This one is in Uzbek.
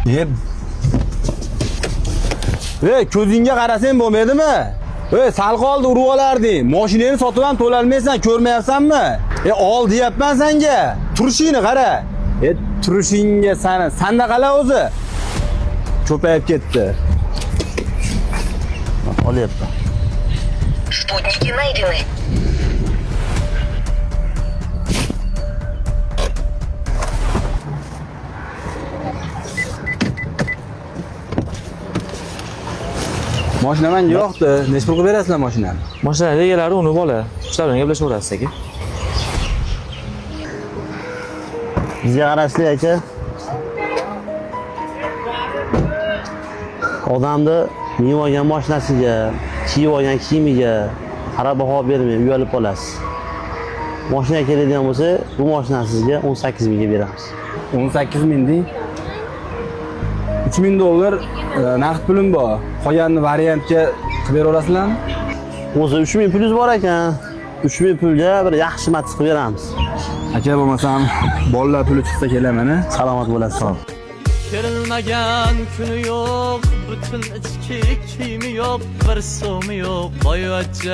E, Ey, ko'zingga qarasang bo'lmaydimi? Ey, sal qoldi urib olarding. Mashinangni sotib ham to'lolmaysan, ko'rmayapsanmi? E, ol deyapman senga. Turishingni qara. E, turishingga sani, sanda qala o'zi. Ko'payib ketdi. Olyapman. Спутники найдены. Mashina menga yoqdi. Necha pul qilib berasizlar mashinani? Mashinaning egalari uni bola. Shular bilan gaplashaverasiz aka. Bizga qarashli aka. Odamni minib olgan mashinasiga, kiyib olgan kiyimiga qarab baho bermay uyalib qolasiz. Mashina keladigan bo'lsa, bu mashinani sizga 18 mingga beramiz. 18 ming deng. 3000 dollar naqd pulim bor. Qolganini variantga qilib bera olasizlarmi? O'zi 3000 pulingiz bor ekan. 3000 pulga bir yaxshi Matiz qilib beramiz. Aka bo'lmasam bolalar puli chiqsa kelaman, a? Salomat bo'lasiz. Kerilmagan kuni yo'q, butun ichki kiyimi yo'q, bir so'mi yo'q, boyvachcha.